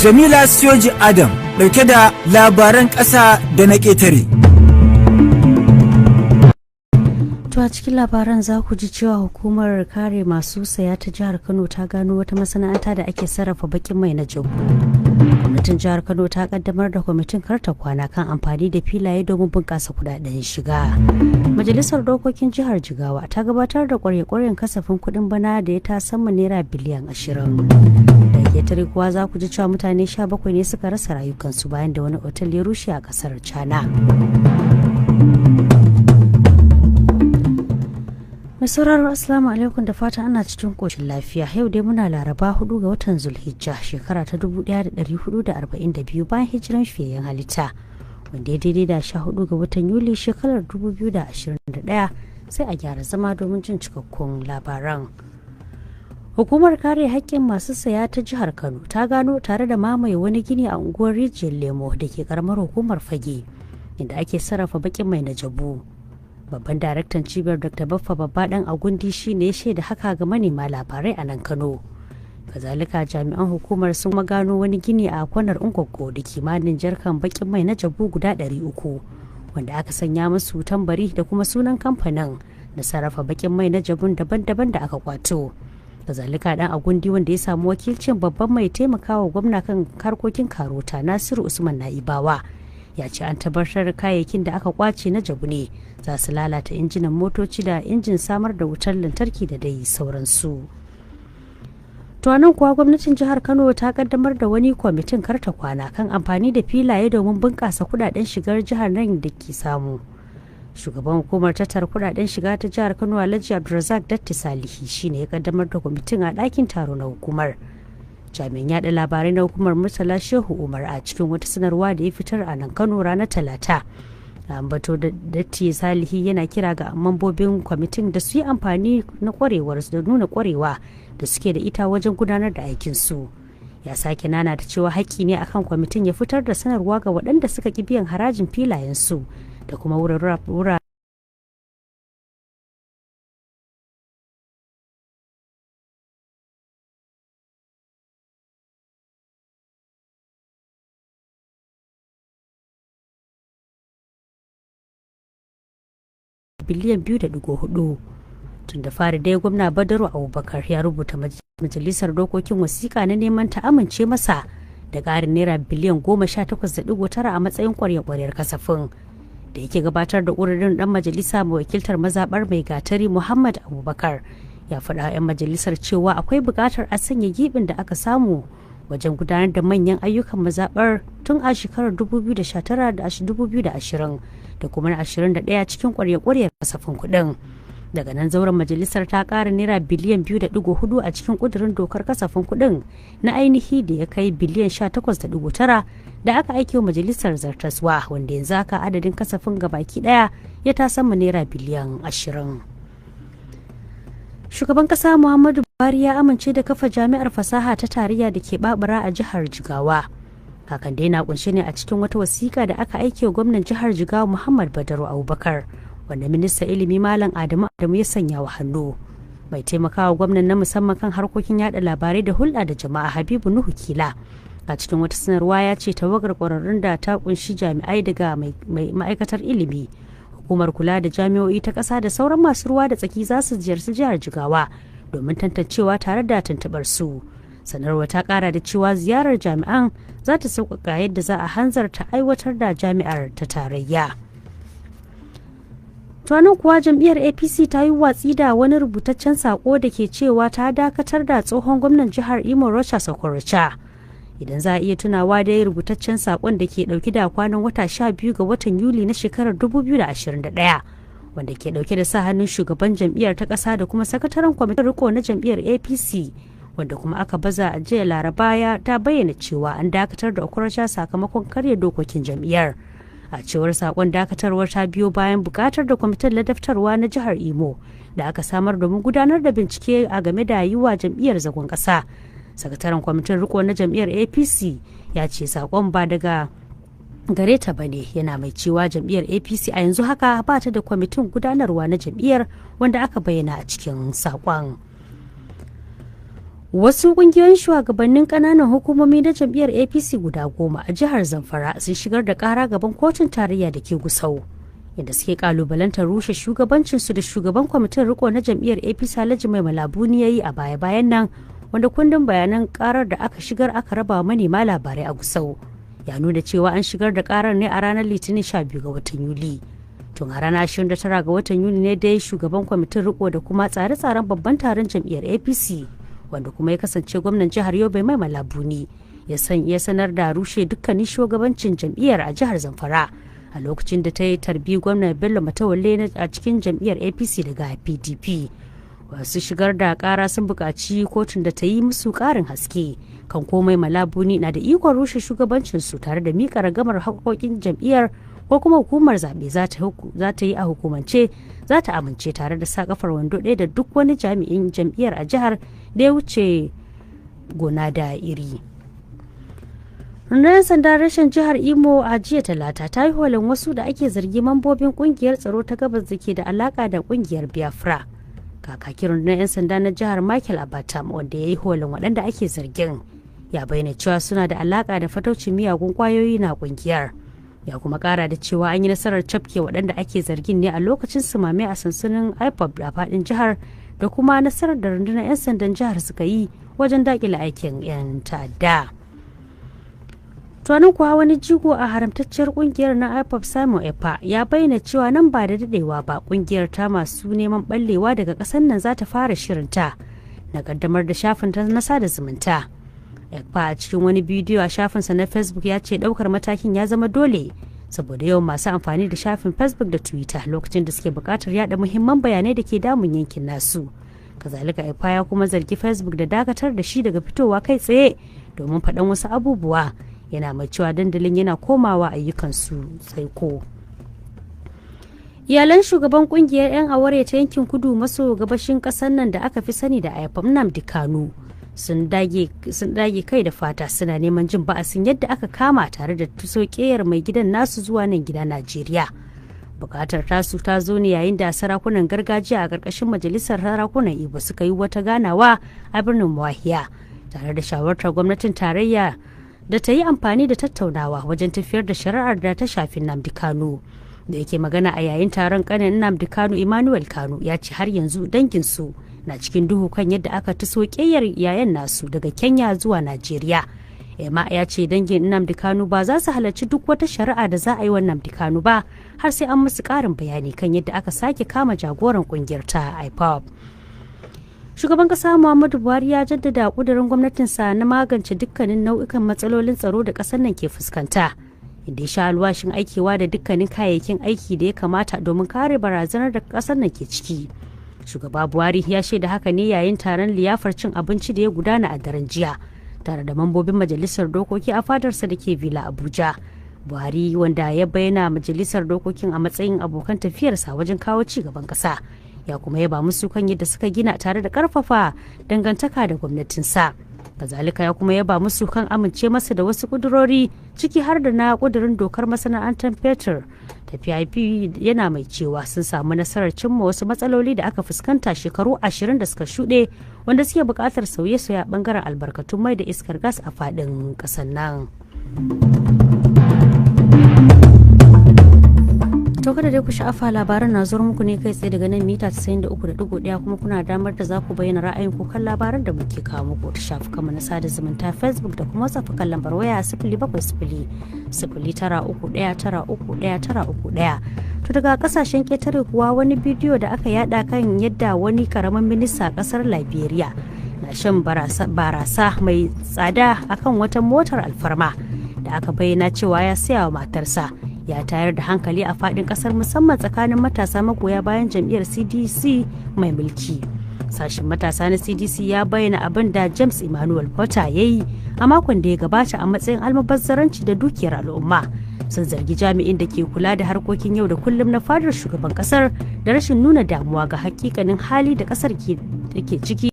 Jamila Siyoji Adam ɗauke da labaran ƙasa da na ƙetare. To a cikin labaran za ku ji cewa hukumar kare masu saya ta jihar Kano ta gano wata masana'anta da ake sarrafa bakin mai na jabu. Gwamnatin jihar Kano ta kaddamar da kwamitin karta kwana kan amfani da filaye domin bunƙasa kudaden shiga. Majalisar Dokokin Jihar Jigawa ta gabatar da ƙwarya-ƙwaryen kasafin kuɗin bana da ya tasamma naira biliyan 20. Da ƙetare kuwa za ku ji cewa mutane 17 ne suka rasa rayukansu bayan da wani otal ya rushe a ƙasar China. Mai sauraro, Assalamu alaikum, da fata ana cikin koshin lafiya. Yau dai muna Laraba 4 ga watan Zulhijja, shekara ta 1442 bayan hijiran fiyayyen halitta, wanda ya daidai da 14 ga watan Yuli, shekarar 2021. Sai a gyara zama domin jin cikakkun labaran. Hukumar kare haƙƙin masu saya ta jihar Kano ta gano tare da mamaye wani gini a unguwar Rijiyar Lemo da ke karamar hukumar Fage, inda ake sarrafa baƙin mai na jabu. Babban daraktan cibiyar, Dr Baffa Babba Dan Agundi, shi ne ya shaida haka ga manema labarai a nan Kano. Kazalika, jami'an hukumar sun gano wani gini a kwanar Ungwaggo da kimanin jarkan bakin mai na jabu guda 300, wanda aka sanya musu tambari da kuma sunan kamfanin da sarrafa bakin mai na jabun daban-daban da aka kwato. Kazalika, Dan Agundi, wanda ya samu wakilcin babban mai taimakawa gwamna kan harkokin karota, Nasiru Usman Na'ibawa, ya ce an tabbatar kayayyakin da aka kwace na jabu ne, za su lalata injinan motoci da injin samar da wutar lantarki da dai sauransu. To nan kuwa, gwamnatin jihar Kano ta kaddamar da wani kwamitin karta kwana kan amfani da filaye domin bunƙasa kudaden shigar jihar nan da ke samu. Shugaban hukumar tattara kudaden shiga ta jihar Kano, Alhaji Abdulrazak Datti Salihi, shine ya kaddamar da kwamitin a ɗakin taro na hukumar. Jami'in yada labarai na hukumar, Murtala Shehu Umar, a cikin wata sanarwa da ya fitar a nan Kano ranar Talata, ambato da Datti Salihi yana kira ga mambobin kwamitin da su yi amfani na kwarewar da nuna kwarewa da suke da ita wajen gudanar da aikin su. Ya sake nana da cewa haƙƙi ne akan kwamitin ya fitar da sanarwa ga waɗanda suka ki biyan harajin filayen su da kuma wuraren biliyan 2.4. Tun da fari dai, gwamna Badaru Abubakar ya rubuta majalisar dokokin wasiƙa na neman ta amince masa da ƙarin naira biliyan 18.9 a matsayin kwarya-kwaryar kasafin. Da yake gabatar da ƙudurin, ɗan majalisa mai wakiltar mazaɓar Mai Gatari, Muhammad Abubakar, ya faɗa 'yan majalisar cewa akwai buƙatar a sanya gibin da aka samu wajen gudanar da manyan ayyukan mazaɓar tun a shekarar 2019 da 2020 da kuma na 21 cikin kwarya-kwaryar kasafin kuɗin. Daga nan zauren majalisar ta ƙara naira biliyan 2.4 a cikin ƙudurin dokar kasafin kuɗin na ainihi da ya kai biliyan 18.9 da aka aike wa majalisar zartaswa, wanda yanzu haka adadin kasafin gabaki ɗaya ya tasamma naira biliyan 20. Shugaban kasa Muhammadu Buhari ya amince da kafa Jami'ar Fasaha ta Tarayya da ke Babura a jihar Jigawa. Hakan dai na kunshe ne a cikin wata wasiƙa da aka aike wa gwamnan jihar Jigawa, Muhammad Badaru Abubakar, wanda ministan ilimi, Malam Adamu Adamu, ya sanya wa hannu. Mai taimakawa gwamnan na musamman kan harkokin yada labarai da hulɗa da jama'a, Habibu Nuhu Kila, a cikin wata sanarwa ya ce tawagar kwararrun da ta kunshi jami'ai daga ma'aikatar ilimi, hukumar kula da jami'o'i ta ƙasa da sauran masu ruwa da tsaki za su ziyarci jihar Jigawa domin tantancewa tare da tuntuɓar su. Sanarwa ta ƙara da cewa ziyarar jami'an za ta sauƙaƙa yadda za a hanzarta aiwatar da jami'ar ta tarayya. Nan kuwa, jam'iyyar APC ta yi watsi da wani rubutaccen sako da ke cewa ta dakatar da tsohon gwamnan jihar Imo, Rochas Okorocha. Idan za a iya tunawa da rubutaccen sakon da ke dauke da kwanan wata 12 ga watan Yuli na shekarar 2021, wanda ke dauke da sa hannun shugaban jam'iyyar ta kasa da kuma sakataren kwamitin riko na jam'iyyar APC, wanda kuma aka baza a jiya Laraba, ya ta bayyana cewa an dakatar da Okorocha sakamakon karya dokokin jam'iyyar. A cewar sakon, dakatarwar ta biyo bayan bukatar da kwamitin ladabtarwa na jihar Imo da aka samar domin gudanar da bincike a game da yi wa jam'iyyar zagon kasa. Sakataren kwamitin riko na jam'iyyar APC ya ce sakon ba daga gare ta bane, yana mai cewa jam'iyyar APC a yanzu haka ba ta da kwamitin gudanarwa na jam'iyyar wanda aka bayyana a cikin sakon. Wasu kungiyoyin shugabannin kananan hukumomi na jam'iyyar APC guda 10 a jihar Zamfara sun shigar da kara gaban kotun tarayya da ke Gusau, inda suke kalubalantar rushe shugabancinsu da shugaban kwamitin riko na jam'iyyar APC Alhaji Mai Malabuni ya yi a baya-bayan nan, wanda kundin bayanan karar da aka shigar aka raba manema labarai a Gusau ya nuna cewa an shigar da karar ne a ranar Litinin 12 ga watan Yuli. Tun a ranar 29 ga watan Yuli ne dai shugaban kwamitin riko da kuma tsare-tsaren babban taron jam'iyyar APC, wanda kuma ya kasance gwamnan jihar Yobe Mai Malabuni, ya sanar da rushe dukkanin shugabancin jam'iyyar a jihar Zamfara a lokacin da ta yi tarbi gwamnan Bello Matawalle a cikin jam'iyyar APC daga PDP. Wasu shigar da kara sun buƙaci kotun da ta yi musu ƙarin haske kan komai Malabuni na da ikon rushe shugabancinsu tare da miƙa ragamar haƙoƙin jam'iyyar, ko kuma hukumar zaɓe za ta yi a hukumance za ta amince tare da sa kafar wando ɗaya da duk wani jami'in jam'iyyar a jihar da ya wuce gona da iri. Rundunar sanda rashin jihar Imo a jiya Talata ta yi holin wasu da ake zargi mambobin kungiyar tsaro ta gabas da ke da alaka da kungiyar Biafra. Kakakin rundunar 'yan sanda na jihar Michael Abatam, wanda ya yi holin waɗanda ake zargin, ya bayyana cewa suna da alaka da fataucin miyagun kwayoyi na kungiyar. Ya kuma kara da cewa an yi nasarar cafke waɗanda ake zargin ne a lokacin sumame a sansanin IPOB a faɗin jihar, da kuma nasarar da rundunar 'yan sandan jihar suka yi wajen daƙile aikin 'yan ta'adda. Tunanin kuwa wani jigo a haramtacciyar kungiyar na IPOB Simon Epa ya bayyana cewa nan ba da dadewa ba kungiyar ta masu neman ballewa daga ƙasar nan za ta fara shirinta na kaddamar da shafin ta na sada zumunta. Epa a cikin wani bidiyo a shafinsa na Facebook ya ce daukar matakin ya zama dole saboda yawan masu amfani da shafin Facebook da Twitter lokacin da suke buƙatar yada muhimman bayanai da ke damun yankin nasu. Kazalika Epa ya kuma zargi Facebook da dakatar da shi daga fitowa kai tsaye domin faɗan wasu abubuwa, yana mai cewa dandalin yana komawa ayyukansu tsaiko. Iyalan shugaban kungiyar 'yan aware ta yankin kudu maso gabashin kasar nan da aka fi sani da IPOB Nnamdi Kanu sun dage kai da fata suna neman jin ba'asin yadda aka kama tare da tuso ƙeyar mai gidan nasu zuwa nan gida Najeriya. Bukatar tasu ta zo ne yayin da sarakunan gargajiya a ƙarƙashin majalisar sarakunan Igbo suka yi wata ganawa a birnin Muahiya tare da shawartar gwamnatin tarayya da ta yi amfani da tattaunawa wajen tafiyar da shari'ar da ta shafi Nnamdi Kanu. Da yake magana a yayin taron, kanin Nnamdi Kanu Emmanuel Kanu ya ce har yanzu danginsu na cikin duhu kan yadda aka taso ƙeyar yayan nasu daga Kenya zuwa Najeriya. Emma ya ce dangin Nnamdi Kanu ba za su halarci duk wata shari'a da za a yi wa Nnamdi Kanu ba har sai an musu ƙarin bayani kan yadda aka sake kama jagoran kungiyar ta IPOB. Shugaban kasa Muhammadu Buhari ya jaddada kudirin gwamnatinsa na magance dukkanin nau'ikan matsalolin tsaro da kasar nan ke fuskanta, inda ya sha alwashin aikewa da dukkanin kayayyakin aiki da ya kamata domin kare barazanar da kasar nan ke ciki. Shugaba Buhari ya shaida haka ne yayin taron liyafar cin abinci da ya gudana a daren jiya tare da mambobin majalisar dokoki a fadarsa da ke Villa Abuja. Buhari, wanda ya bayyana majalisar dokokin a matsayin abokan tafiyarsa wajen kawo ci gaban kasa, ya kuma yaba musu kan yadda suka gina tare da karfafa dangantaka da gwamnatinsa. Kazalika ya kuma yaba musu kan amince masa da wasu kudurori, ciki har da na kudurin dokar masana'antar fetur da PIP, yana mai cewa sun samu nasarar cimma wasu matsaloli da aka fuskanta shekaru 20 da suka shuɗe, wanda suke buƙatar sauye-sauye a bangaren albarkatun mai da iskar gas a faɗin ƙasar nan. To kada dai ku sha'afa, labaran na zuwa muku ne kai tsaye daga nan mita 93.1, kuma kuna damar da za ku bayyana ra'ayinku kan labaran da muke kawo muku ta shafukanmu na sada zumunta Facebook da kuma WhatsApp kan lambar waya 070 0931 931 931. To daga kasashen ketare kuwa, wani bidiyo da aka yada kan yadda wani karamin minista a kasar Liberia na shan barasa mai tsada akan wata motar alfarma da aka bayyana cewa ya saya wa matarsa, ya tayar da hankali a fadin kasar, musamman tsakanin matasa magoya bayan jam'iyyar CDC mai mulki. Sashen matasa na CDC ya bayyana abin da James Emmanuel Potter ya yi a makon da ya gabata a matsayin almubazzaranci da dukiyar al'umma. Sun zargi jami'in da ke kula da harkokin yau da kullum na fadar shugaban kasar da rashin nuna damuwa ga hakikanin hali da kasar ke ciki,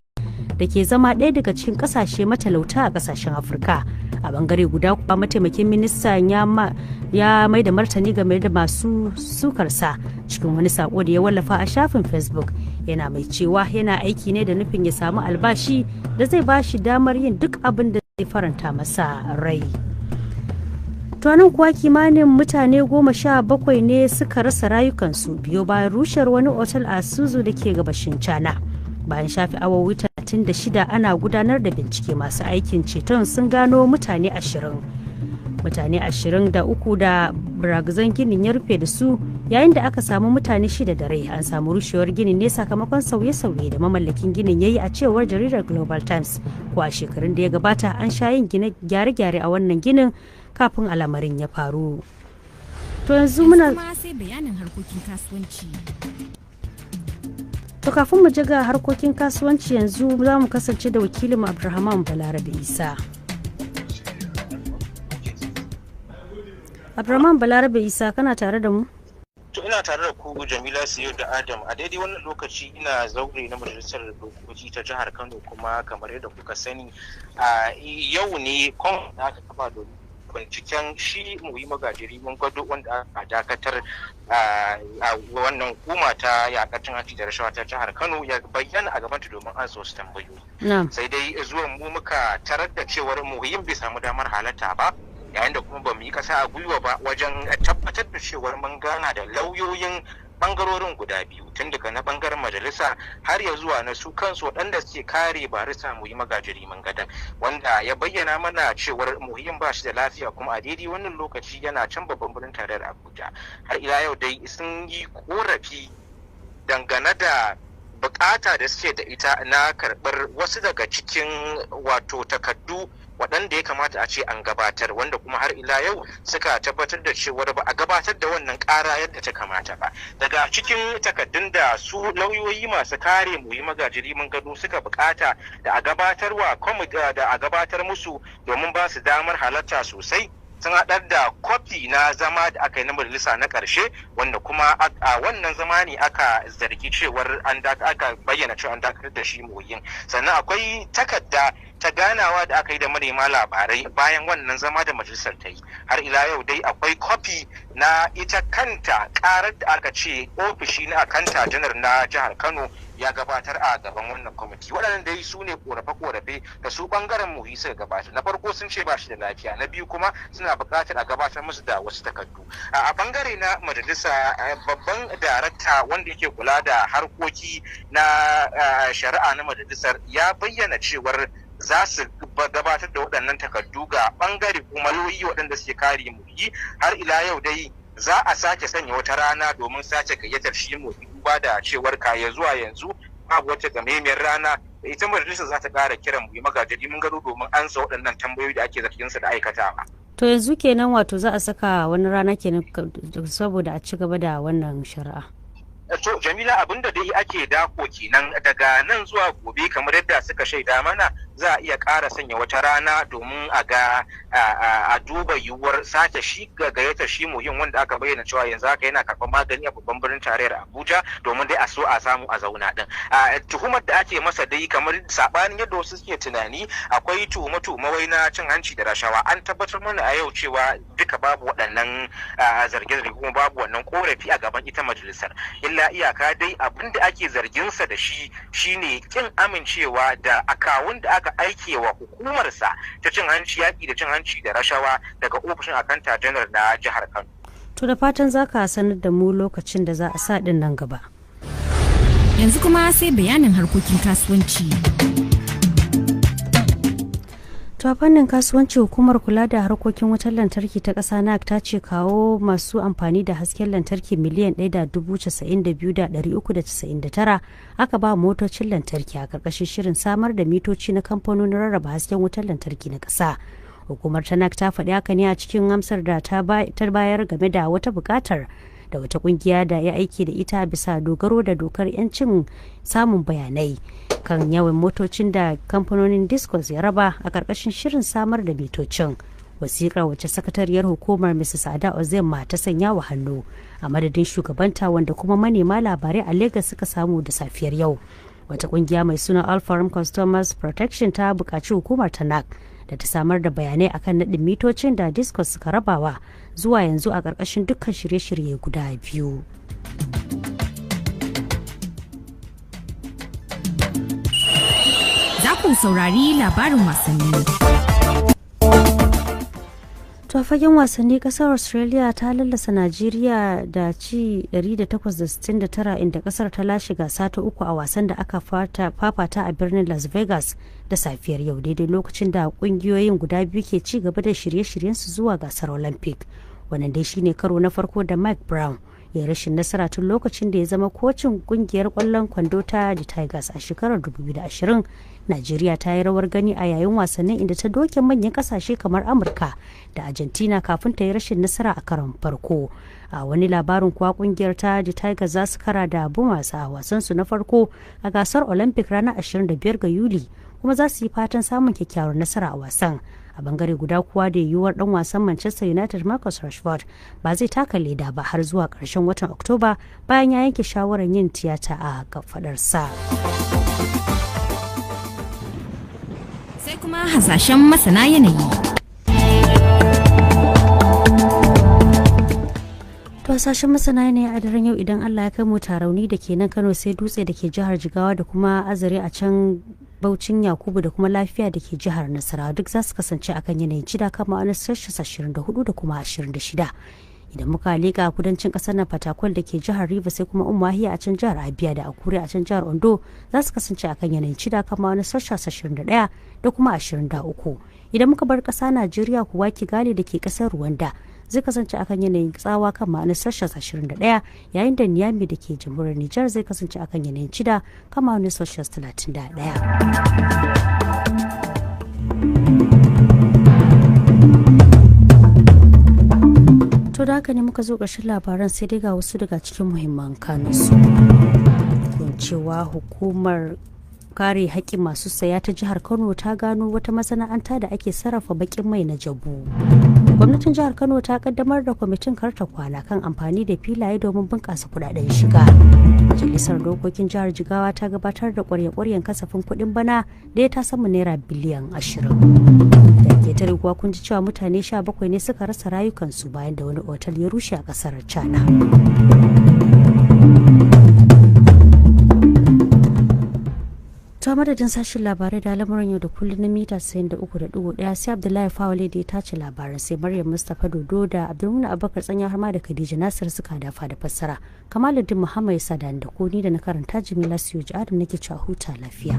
da ke zama ɗaya daga cikin ƙasashe matalauta a ƙasashen Afirka. A bangare guda kuwa, mataimakin ministan ya mai da martani game da masu sukarsa cikin wani sako da ya wallafa a shafin Facebook. Yana mai cewa yana aiki ne da nufin ya samu albashi da zai ba shi damar yin duk abin da zai faranta masa rai. Nan kuwa kimanin mutane 17 ne suka rasa rayukansu biyo bayan rushewar wani otal a Suzu da ke gabashin China. Bayan shafe awowi 36 ana gudanar da bincike, masu aikin ceton sun gano mutane 20. Mutane 23 da baraguzan ginin ya rufe da su, yayin da aka samu mutane 6 da rai. An samu rushewar ginin ne sakamakon sauye-sauye da mamallakin ginin ya yi, a cewar jaridar Global Times. Ko a shekarun da ya gabata an sha yin gyare-gyare a wannan ginin kafin al'amarin ya faru. To yanzu muna Kuma sai bayanin harkokin kasuwanci. To kafin mu je ga harkokin kasuwanci, yanzu za mu kasance da wakilin Abdulrahman Balarabe Isa. Abdulrahman Balarabe Isa, kana tare da mu? To, ina tare da ku, Jamila Siyo da Adam. A daidai wannan lokaci ina zaure na majalisar dokoki ta jihar Kano, kuma kamar yadda kuka sani, a yau ne kwan da aka kafa domin binciken shi Muhi Magaji Rimin Gado, wanda aka dakatar a wannan hukuma ta yakar cin hanci da rashawa ta jihar Kano, ya bayyana a gabanta domin an so su tambayoyi. Sai dai zuwan mu muka tarar da cewar Muhim bai samu damar halarta ba, yayin da kuma ba mu yi kasa a gwiwa ba wajen tabbatar da cewar mun gana da lauyoyin bangarorin guda biyu, tun daga na bangaren majalisa har ya zuwa na su kansu waɗanda suke kare barista Muhi Magaji Rimin Gadon, wanda ya bayyana mana cewar Muhim ba shi da lafiya, kuma a daidai wannan lokaci yana can babban birnin tarayyar Abuja. Har ila yau dai sun yi korafi dangane da bukata da suke da ita na karɓar wasu daga cikin wato takaddu waɗanda ya kamata a ce an gabatar, wanda kuma har ila yau suka tabbatar da cewar ba a gabatar da wannan ƙara yadda ta kamata ba. Daga cikin takaddun da su lauyoyi masu kare Muhi Magaji Rimin Gado suka bukata da a gabatar wa da a gabatar musu domin ba su damar halarta sosai, sun haɗar da kwafi na zama da aka yi na majalisa na ƙarshe, wanda kuma a wannan zama ne aka zargi cewar an aka bayyana cewa an dakatar da shi Muhin. Sannan akwai takarda ta ganawa da aka yi da manema labarai bayan wannan zama da majalisar ta yi. Har ila yau dai akwai kwafi na ita kanta karar da aka ce ofishi na akanta janar na jihar Kano ya gabatar a gaban wannan kwamiti. Waɗannan dai su ne korafe-korafe da su ɓangaren Muhi suka gabatar. Na farko sun ce ba shi da lafiya, na biyu kuma suna buƙatar a gabatar musu da wasu takardu. A bangare na majalisa, babban darakta wanda yake kula da harkoki na shari'a na majalisar ya bayyana cewar za su gabatar da waɗannan takardu ga ɓangare kuma lauyoyi waɗanda suke kare Muhi. Har ila yau dai za a sake sanya wata rana domin sake gayyatar shi Muhi, duba da cewar kaya zuwa yanzu babu wata gamaimiyar rana da ita majalisa za ta ƙara kiran Muhi Magaji Rimin Gado domin ansa waɗannan tambayoyi da ake zargin sa da aikatawa. To yanzu kenan wato za a saka wani rana kenan saboda a ci gaba da wannan shari'a. To Jamila, abinda dai ake dako kenan, daga nan zuwa gobe, kamar yadda suka shaida mana, za a iya ƙara sanya wata rana domin a ga a duba yiwuwar sake shi gayyatar shi Muhim, wanda aka bayyana cewa yanzu haka yana karɓar magani a babban birnin tarayyar Abuja, domin dai a so a samu a zauna din. Tuhumar da ake masa dai, kamar sabanin yadda wasu suke tunani akwai tuhume-tuhume wai na cin hanci da rashawa, an tabbatar mana a yau cewa duka babu waɗannan zarge-zarge kuma babu wannan korafi a gaban ita majalisar. Illa iyaka dai abin da ake zarginsa da shi shine kin amincewa da akawun da aka aike wa hukumarsa ta cin hanci, yaƙi da cin hanci da rashawa, daga ofishin akanta janar na jihar Kano. To da fatan za ka sanar da mu lokacin da za a sa ɗin nan gaba. Yanzu kuma sai bayanin harkokin kasuwanci. To a fannin kasuwanci, hukumar kula da harkokin wutar lantarki ta ƙasa NAC ta ce kawo masu amfani da hasken lantarki 1,092,399 aka ba motocin lantarki a ƙarƙashin shirin samar da mitoci na kamfanonin rarraba hasken wutar lantarki na ƙasa. Hukumar ta NAC ta faɗi haka ne a cikin amsar da ta bayar game da wata buƙatar da wata kungiya da ya aiki da ita bisa dogaro da dokar 'yancin samun bayanai kan yawan motocin da kamfanonin discos ya raba a ƙarƙashin shirin samar da mitocin. Wasiƙar, wacce sakatariyar hukumar Mrs Ada Ozemma ta sanya wa hannu a madadin shugabanta, wanda kuma manema labarai a Lagos suka samu da safiyar yau, wata kungiya mai suna Alfarm Customers Protection ta buƙaci hukumar ta NAC da ta samar da bayanai akan naɗin mitocin da discos suka rabawa zuwa yanzu a ƙarƙashin dukkan shirye-shirye guda biyu. ku saurari labarin wasanni. To fagen wasanni, kasar Australia ta lallasa Najeriya da ci 869, inda kasar ta lashe gasa ta uku a wasan da aka fafata a birnin Las Vegas da safiyar yau, daidai lokacin da kungiyoyin guda biyu ke ci gaba da shirye-shiryensu zuwa gasar Olympic. Wannan dai shine karo na farko da Mike Brown ya rashin nasara tun lokacin da ya zama kocin kungiyar kwallon kwando ta The Tigers a shekarar 2020. Najeriya ta yi rawar gani a yayin wasannin, inda ta doke manyan kasashe kamar Amurka da Argentina kafin ta yi rashin nasara a karon farko. A wani labarin kuwa, kungiyar ta The Tigers za su kara da Boomers a wasansu na farko a gasar Olympic ranar 25 ga Yuli, kuma za su yi fatan samun kyakkyawar nasara a wasan. A bangare guda kuwa, da yiwuwar dan wasan Manchester United Marcus Rashford ba zai taka leda ba har zuwa karshen watan Oktoba, bayan ya yanke shawarar yin tiyata a kafadarsa. Sai kuma hasashen masana yanayi. To, sashen masana yanayi a daren yau idan Allah ya kai mu, Tarauni da ke nan Kano, sai Dutse da ke jihar Jigawa, da kuma Azare a can Baucin Yakubu, da kuma Lafiya da ke jihar Nasarawa, duk za su kasance akan yanayin cida kama wani Celsius 24 da kuma 26. Idan muka leƙa kudancin ƙasar nan, Fatakwal da ke jihar Rivers, sai kuma Umuahia a can jihar Abia, da Akure a can jihar Ondo, za su kasance akan yanayin cida kama wani Celsius 21 da kuma 23. Idan muka bar ƙasa Najeriya kuwa, Kigali da ke ƙasar Rwanda zai kasance akan yanayin tsawa kan ma'anar Celsius 21, yayin da Niamey da ke jamhuriyar Nijar zai kasance akan yanayin cida kan ma'anar Celsius 31. To, da haka ne muka zo ƙarshen labaran, sai dai ga wasu daga cikin muhimman kanunsu. Cewa hukumar kare haƙƙin masu saya ta jihar Kano ta gano wata masana'anta da ake sarrafa baƙin mai na jabu. Gwamnatin jihar Kano ta kaddamar da kwamitin karta kwana kan amfani da filaye domin bunƙasa kudaden shiga. Majalisar dokokin jihar Jigawa ta gabatar da ƙwarya-ƙwaryen kasafin kuɗin bana da ya ta sama naira biliyan 20. Da ketare kuwa, kun ji cewa mutane 17 ne suka rasa rayukansu bayan da wani otal ya rushe a ƙasar China. Ta madadin sashen labarai da lamuran yau da kullum na mita 93.1, sai Abdullahi Fawale da ya tace labaran, sai Maryam Mustapha Dodo da Abdulmuna Abubakar Tsanya, har ma da Khadija Nasir suka dafa da fassara. Kamaluddin Muhammad ya sada da ko ni da na karanta, Jamila Siyoji Adam, nake cewa huta lafiya.